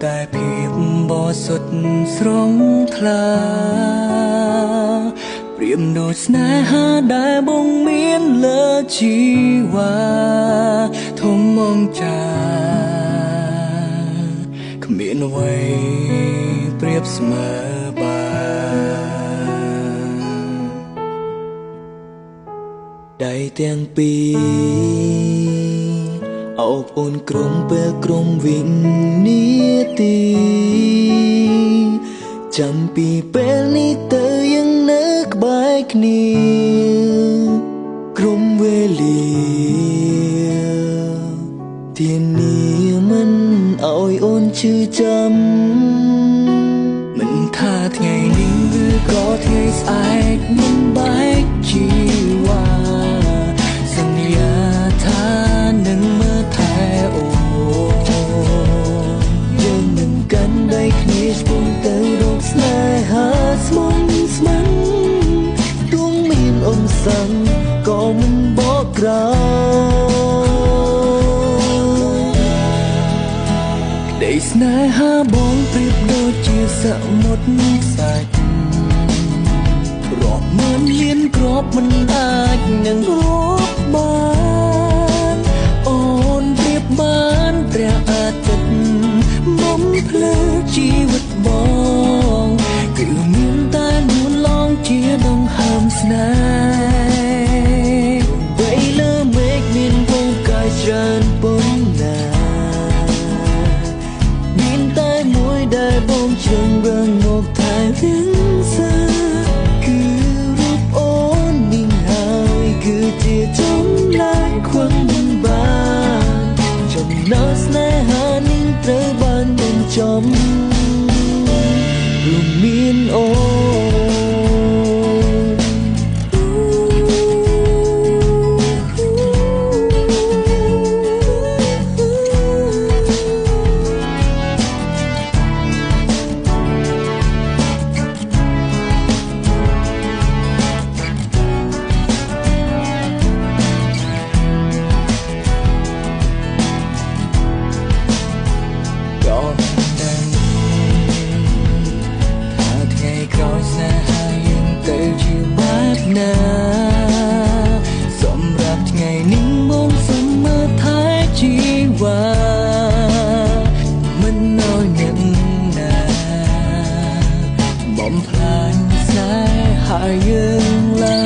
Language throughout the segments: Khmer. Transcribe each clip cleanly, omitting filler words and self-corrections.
តែភាពបរិសុទ្ធស្រង់ថ្លាប្រៀបដូចស្នេហាដែលបងមានលើជីវ៉ាធំមងចាគ្មានអ្វីប្រៀបស្មើបាន ដៃទាំងពីរអោបអូនក្រុមពេលក្រុមវិនាទីចាំពីពេលនេះទៅយើងនៅក្បែរគ្នាក្រុមវេលាធានាមិនឲ្យអូនឈឺចាំ មិនថាថ្ងៃនេះឬក៏ថ្ងៃស្អែកមិនបែកជីវ៉ាសន្យាថានឹងមើលថែអូន យើងនឹងកាន់ដៃគ្នាឆ្ពោះទៅរកស្នេហាស្មុំស្មាញទោះមានអ៊ំសឹងក៏មិនបកក្រោយ ក្តីស្នេហាបងប្រៀបដូចជាសមុទ្រខ្សាច់រាប់ម៉ឺនលានគ្រាប់មិនអាចនឹងរាប់បានអូនប្រៀបបានព្រះអាទិត្យបំភ្លឺជីវិតបងគឺមានតែនួនឡងជាដង្ហើមស្នេហ៍ បីលើមេឃមានវងកាយច្រើនប៉ុណ្ណាមានតែមួយដែលបងជ្រុងរងមកថែរក្សាគឺរូបអូននេះហើយគឺជាចម្លែកខ្វឹងមិនបានចំណោស្នេហានេះត្រូវបានបញ្ចំរួមមានអូន ក៏មិនដឹងថាថ្ងៃក្រោយស្នេហាយើងទៅជាបែបណាសម្រាប់ថ្ងៃនេះបងសុំមើលថែជីវ៉ាមិនឲ្យអ្នកណាបំផ្លាញស្នេហាយើងឡើ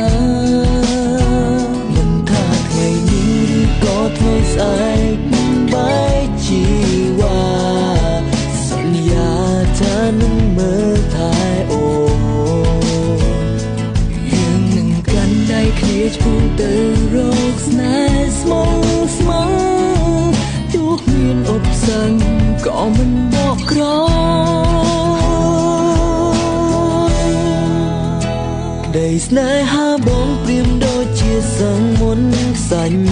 យ មិនថាថ្ងៃនេះឬក៏ថ្ងៃស្អែកមិនបែកជីវ៉ាសន្យាថានឹងមើលថែអូន យើងនឹងកាន់ដៃគ្នាឆ្ពោះទៅរកស្នេហ៍ស្មងស្មងទោះមានឧបសគ្គក៏មិនបកក្រោយ ក្តីស្នេហាបងប្រៀបដូចជាសឹងមុនខ្សាញ់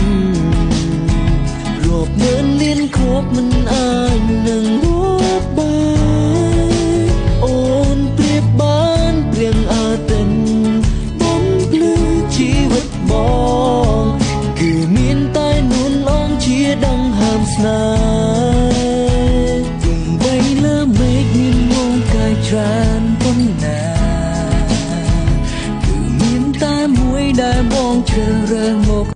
រាប់ម៉ឺនលានគ្រាប់មិនអាចនឹងរាប់បានអូនប្រៀបបានព្រៀងអាទិត្យបំភ្លឺជីវិតបងគឺមានតែនួនអងជាដង្ហើមស្នេហ៍ ទោះបីលើមេឃមានមងកាយច្រើនប៉ុណ្ណាគឺមានតែមួយដែលបងជ្រើសរើសមក